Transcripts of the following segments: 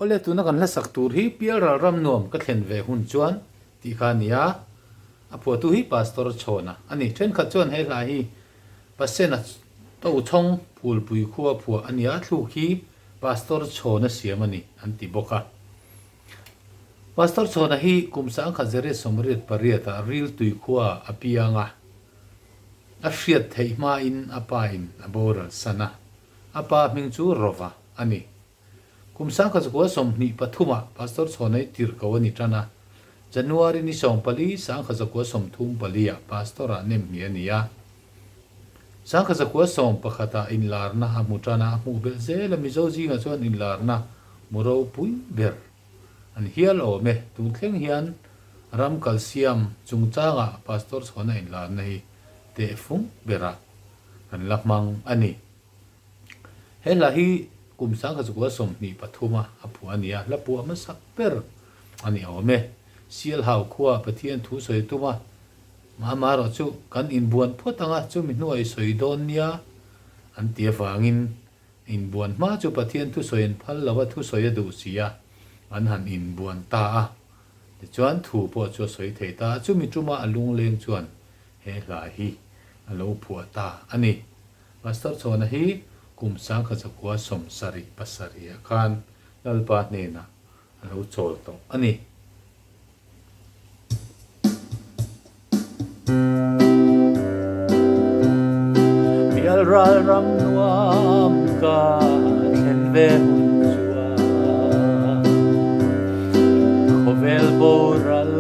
Awle, tuna kan hlasak tur hi Pialral ram nuam ka thlen ve hun chuan tih kha a ni a, a phuahtu hi Pastor Chhawna a ni. Thenkhat chuan he hla hi Pasena Tochhawng Phulpui khua phuah a ni a, thluk hi Pastor Chhawna siam a ni an ti bawk a. Pastor Chhawna hi kum sangkhat zariat sawmriat pariatah Riltui khua a piang a, a hriat theih hmain a pa in a boral san a, a pa hming chu Rova a ni. Kum sangkhat zakua 23 ah Pastor Chhawna hi tirh ko a ni tan a, January ni 14 sangkhat zakua 34 ah Pastor ah nem hnih a ni a. Sangkhat zakua 11 ah inlarna a hmu tan a, a hmuh belh zel a, Mizo zingah chuan inlarna hmu ropui ber an hial awm e. Tun thleng hian ram kalsiam chungchangah Pastor Chhawna inlarna hi tehfung berah kan la hmang a ni. He hla hi kum 1923 a a phuah a ni a, hla phuah hmasak ber a ni awm e. Sialhau khua Pathian thu sawi tum a, Amaherawh chu kan inbuan phawt ang a, chumi hnuah i sawi dawn nia an ti avangin inbuan hma chu Pathian thu sawi an phal lo a, thu sawi a duh si a, an han inbuan ta a. Tichuan thu pawh chu a sawi thei ta a, chumi tuma a lungleng chuan he hla hi a lo phuah ta a ni. Pastor Chhawna hi kum 1977 ah khan Lalpa hnenah a lo chawl tawh a ni. Pialral ram nuam ka thlen ve hun chuan khawvel boral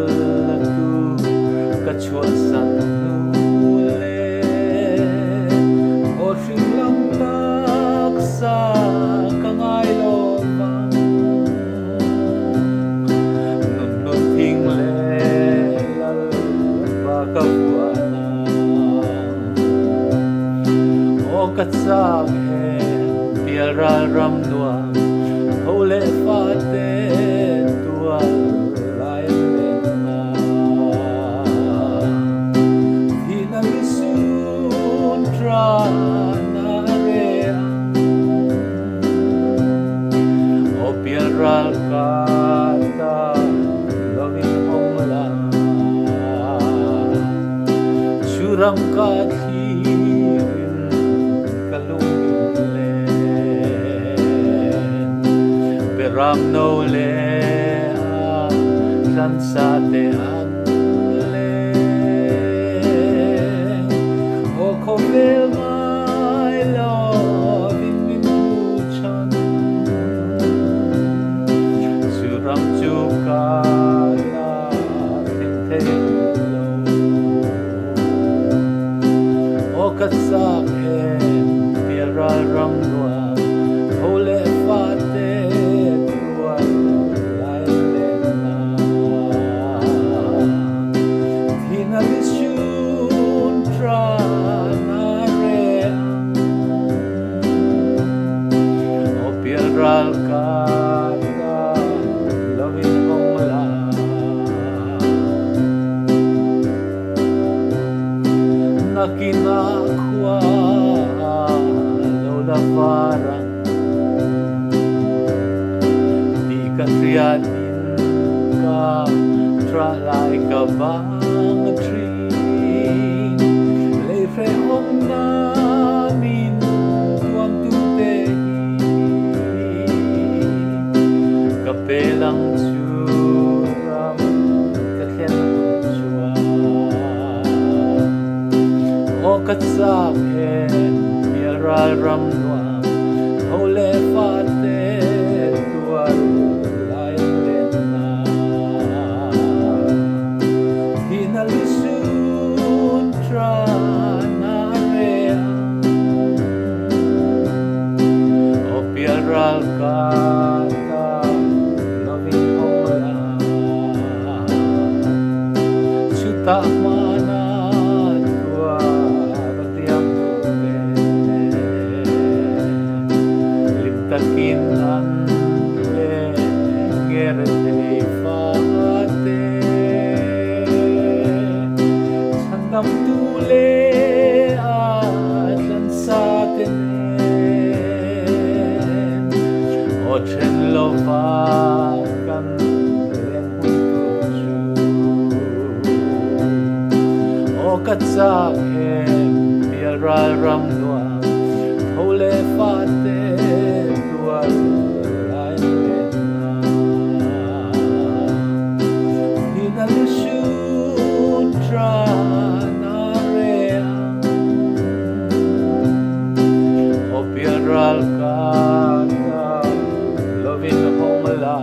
la tur ka chhuahsan hnu le. Aw hring lam taksa ka ngai lo vang. Nun nun thing leh Lalpa ka vuah nang. Aw ka chak em pialral ram nuam tho leh fate tual lai an len na. Thihna lusun tran a reh ang. Aw pialral ka ta lo in hawng la. Chu ram ka thlirin ka lung in len. Beram no leh a tlansa te an leng. Aw khawvel ngai lovin min hmu chhan. Chu ram chu ka la thleng thei lo. Aw ka chak em pialral ram nuam tho leh fate tual lai len na. Thihna lusun tran a reh ang. Aw pialral ka ta lo in hawng la. Nakinah khua lo la var ang tih ka hriatin ka ṭah lai ka vang ṭhin. Lei hrehawmna min tuamtute hi ka pel ang chu ram ka thlen hun chuan. Aw ka chak em pialral ram nuam tho leh fate tual lai an len na. Thihna lusun tran a reh ang. Aw pialral ka ta lovin haw la. Chutah hmana tuar a hliam duh te. Van kan len hun tur chu. Aw ka chak em pial ral ram nuam tho leh fate tuar lai len na. Thina lusun tran a reh ang. Aw pial ral ka ta lovin hawng la.